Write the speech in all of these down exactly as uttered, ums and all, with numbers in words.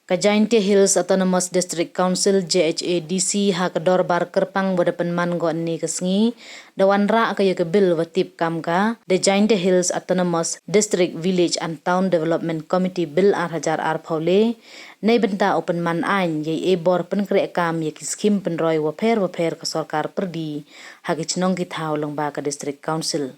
Ka Jaintia Hills Autonomous District Council, J H A D C, ha ka dorbar kyrpang wa da pynman ko ynne ka sngi, da wanrah ka ya ka bill wa tip kam ka The Jaintia Hills Autonomous District Village and Town Development Committee Bill ar hajar arphaw le, neibynta u pynman aiñ yei e bor pynkhreh kam ya ki skhim pynroi wapher wapher ka sorkar pyrdi ha ki chnong ki thaw lyngba ka District Council.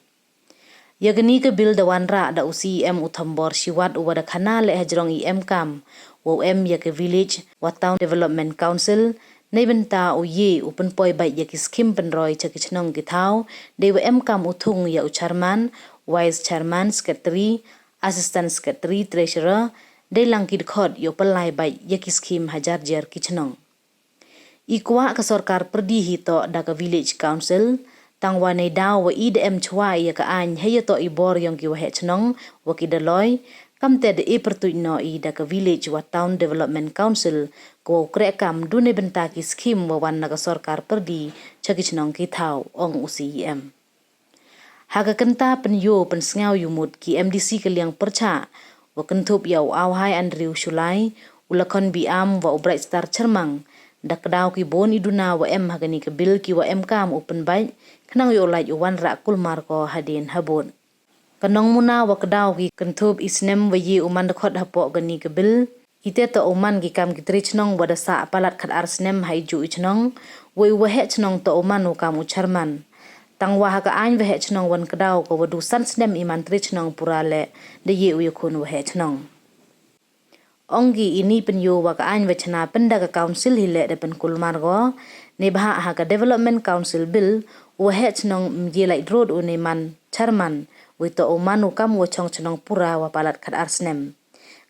Ya kani ka bill da wanrah da u C E M u Thombor Shiwat, u wa da khana leh hajrong i emkam wow em ya ka Village wa Town Development Council, neibynta u ye u pynpoi bait ya ki skhim pynroi cha ki chnong ki thaw, dei wa emkam u thung ya u Chairman, Vice Chairman, Secretary, Assistant Secretary, Treasurer, dei lang ki dkhot yow pynlai bait ya ki skhim hajar jer ki chnong. I kwah ka sorkar pyrdi hi toh da ka Village Council, tang wa neidaw wa i da em chwa ya ka aiñ hei ya toh i bor yong ki waheh chnong wa ki daloi, kamte da e pyrtuit noh i da ka Village wa Town Development Council, ka wow kreh kam du neibynta ki skhim wa wan na ka sorkar pyrdi cha ki chnong ki thaw, ong u C E M. Ha ka kynta pynyoo pynsngaw yumut, ki M D C ka liang pyrchah, wa kynthup ya u Awhai Andrew Shullai, u Lakhon Biam wa u Brightstar Chyrmang, da kdaw ki boon i duna wa em ha kani ka bill ki wa emkam u pynbait, khnang yow lait u wanrah kulmar ko hadien habood. Ka nongmuna wa kdaw ki kynthup i snem wa ye u man dkhot hapoh kani ka bill, ite toh u man ki kam ki tre chnong wa da sah palat khatar snem ha i ju i chnong, wei u waheh chnong toh u man u kam u Chairman. Tang wa ha ka aiñ waheh chnong wan kdaw ka wa du san snem i man tre chnong pura leh da ye u yakhun waheh chnong. Ong ki, ini pynyoo wa ka aiñ wa chna pynda ka Council hi leh da pynkulmar ko, neibhah ha ka Development Council Bill, u waheh chnong ym ye lait rud u neiman Chairman, wei toh u man u kam wa chong chnong pura wa palat khatar snem.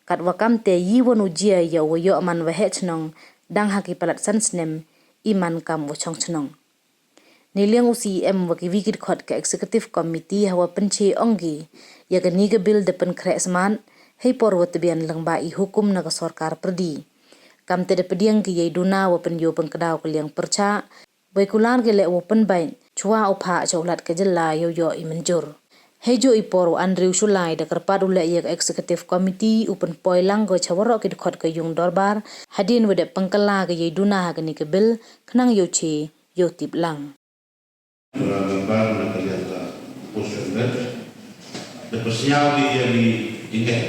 Katwa kamte i won u jia ya u wa yoh man waheh chnong dang ha ki palat san snem i man kam wa chong chnong. Neiliang u C E M wa ki wi ki dkhot ka Executive Committee ha wa pynche, ong ki, ya kani ka bill da pynkhreh smat hei por wa tbian lyngba i hukum na ka sorkar pyrdi. Kamte da pdiang ki yei duna wa pynyoo pynkdaw ka liang pyrchah, wei kular ki leh wow pynbait chwa u phah cha u Lat ka jylla yow yoh i mynjur. Hei ju i por u Andrew Shullai da kyrpad u leh ya ka Executive Committee u pynpoi lang ko cha waroh ki dkhot ka yung dorbar hadien wa da pynkylla ka yei duna ha kani ka bill, khnang yow che yow tip lang. Para member na ka liang ka Opposition Bench, da pynsñiaw ki ya ki jingeh.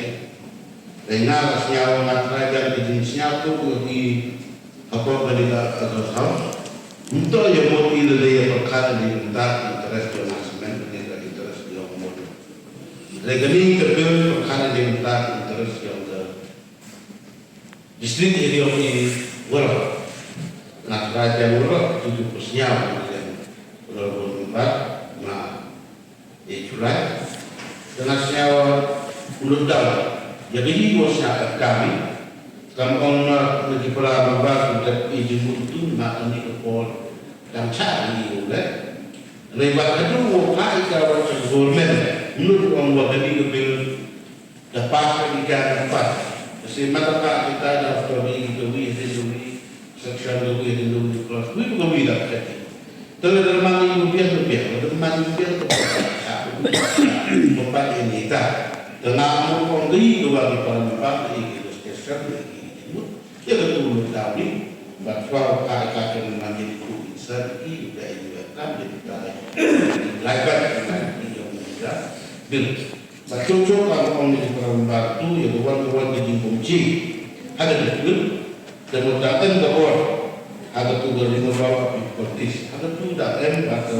Te nga la sñiaw, nga trai jan ki jingsñiaw tu ki hapoh ka liang ka August House. Mynta ya mut i lada ya pyrkhat i mynta interest yong nga cement, ni ka interest yong mut. Lada kani ka bill pyrkhat i mynta interest yong ka district area i waroh. Nga trai jan waroh tu tu pynsñiaw ki ya waroh member ma e July. Te nga sñiaw u lut daw ya ka i wa sñiaw ka kami. Kam ong na ki para member tu da i jingmut tu na kani ka por dang cha i u le. Neiba hadu wa ka i ka wa cha government, mut ong wa kani ka bill da pass ka i ka da pass. Kasi mata ka kita da to di ka wi, di ka wi, section ka wi, di ka wi, clause wi, ka wi da ka. Tele da man i wi biang, wi biang, da man i wi biang, da pass. Ba pa ini ta. Da na mo ong di ka wa di para member i ka discussion i ka mut. Ya ka tu mut da ni. Ba chwa ka ka ka man i tu insan i da i wa kam di ta. Lai ba ka man i yong da. Bil. Ba chok chok ka ong ni para member tu ya ka wan ka wan ka jingpynchi. Hada tu. Te mo da em ka bor. Hada tu ka ring of politics. Hada tu da em ba ka,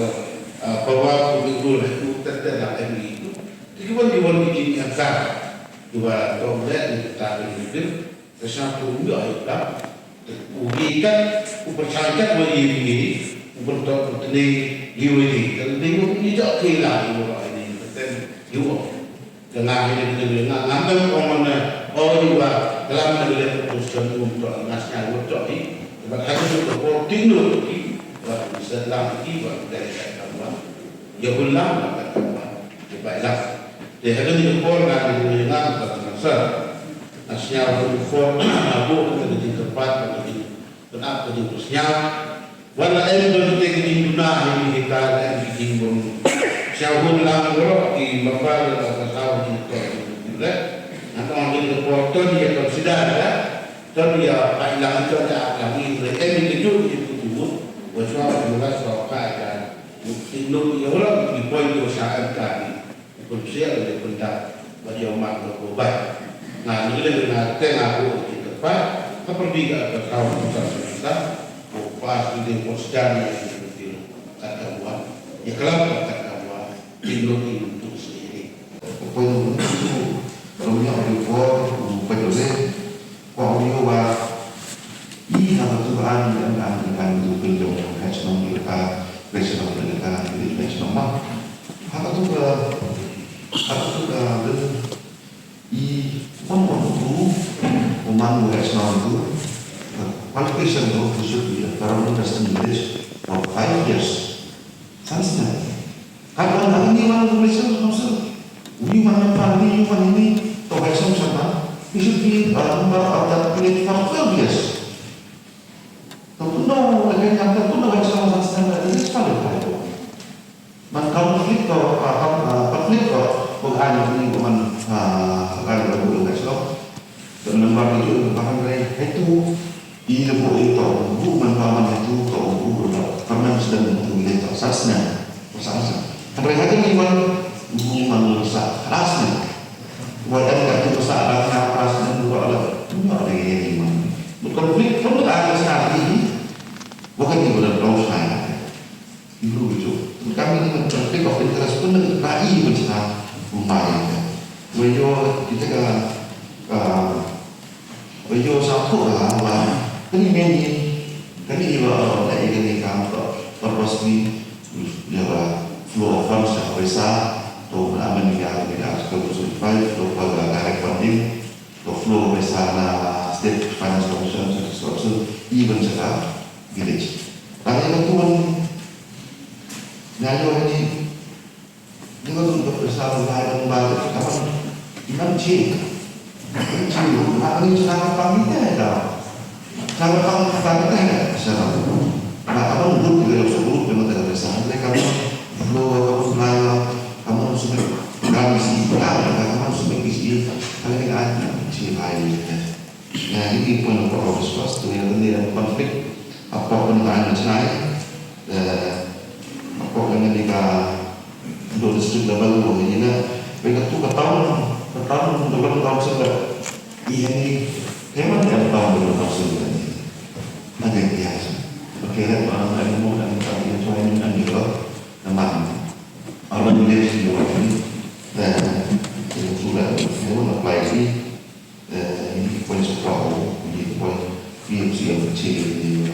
ah, power to be rule tu te te da em ni tu. Te ki wan ki wan ki jing em ka. Tu ba to le ni ta ni bil. Ka sñiaw tu u yoh i ka. U ye ka, u pyrchang ka wa ye ni, u pyrtok u tne ye wa ni. Ka ni u ni jok ki la i wa ni, ka ten i wa. Ka nga ni ni nga nga mem ong na, o i wa, ka lam na le ko sñiaw u to, nga sñiaw u to i. Ba ka ni ko por tin no ki, wa ni sa lam ki, wa ni ka ka wa. Ya u lam ka ka wa. Ki ba lam. Te hada ni ka por nga ni ni nga ka ka sa. Nga sñiaw ka ka por nga bo ka ka jingkyrpad ka ka jingpynap ka jingpynsñiaw. Wan la em don te ka jingduna hi ni hi ka la em ka jingbym. Sñiaw hun lang waroh ki mamba la ka saw jingkyrpad jingpynap. Nga tong ni ka por to ni ya consider ya. Don ya, ka ilang don ya, ilang i, re, em i kejut i kejut, wa chwa wa jula chwa ka ya, i nuk i orang i poi do sa em ka i, i pun sial i pun da, wa ya mak do ko bai. Nga ni le nga te nga ko i te pa, ka perdi ka ka kau sa sa sa, ko pas di ko sedar ni i te kat ka wa, ya kelap kat ka wa. Pynlong i untuk sendiri. Pynlong i untuk, kalau nya orang buat, pynlong i, kau ni wa, i haba tu ba ni, ni, ni, ni, tu pynlong, ka chnong ni ka, ka chnong ni ka, ka chnong ma. Haba tu ba, haba tu ba, I, one, one, two, one, one, one, two, qualification of the should be a permanent resident village for five years. San snem. Katwa na ini one population council. Ini one member, ini one ini, to election siapa? He should be a member of that village for twelve years. To kuno, lagi yang to kuno, election san snem, that is qualified. Man conflict ko, ah, con-, ah, conflict ko, ko ani ni ko man, ah, kan ko ko ka slo. Ko number ni ko ka kan rai, hai tu, i le ko i to, bu man pa man hai tu, to, bu ko to, permanent resident tu le to, san snem, ko san snem. Kan rai hai ni man, bu man sa, san snem. Wa em ka tu sa, san snem, ko la, no, de ni man. Bu conflict, pun ka sa ni, wa kan ni ko da to sa. Ibu bitu. Kami ni kan conflict of interest pun na i pun sa umai. Wayo kita ka, ah, wayo sa ko la wa. Kani meni, kani iwa, na i kani kam to. Purpose ni, ya wa flow of funds ya pesa. To na meni ya ni ka article two seventy-five, to pa direct funding. To flow pesa na State Finance Commission, State Council, even sa ka village. Tang ina tuan, ngayon ni, ni ko tu pesa lai dong ba, kapan, iman chi. Chi lu, na ni sa ka pang ni ka. Sa ka pang, pang ni ka, sa ka. Na kapan group, kita sa group, kita sa, kita kapan flow, kapan lai, kapan sumit, kapan si, kapan sumit isi, kapan ni ka, si lai ni ka. Ya, ini point of our discuss, tu ya, ni conflict, apa pun ka na chai, eh, apa pun ni ka, do district level, do ni na, mereka tu ka town, ka town, ka town council ka, ini, memang ka town, ka town council ka ni. Ada yang biasa. Okay, that one, I don't know, I don't know, I don't know, I don't know, I don't know, I don't know, eh, ini sudah, I don't apply sih. Eh, ini point sa kwau, ini point, ini si yang kecil, ini.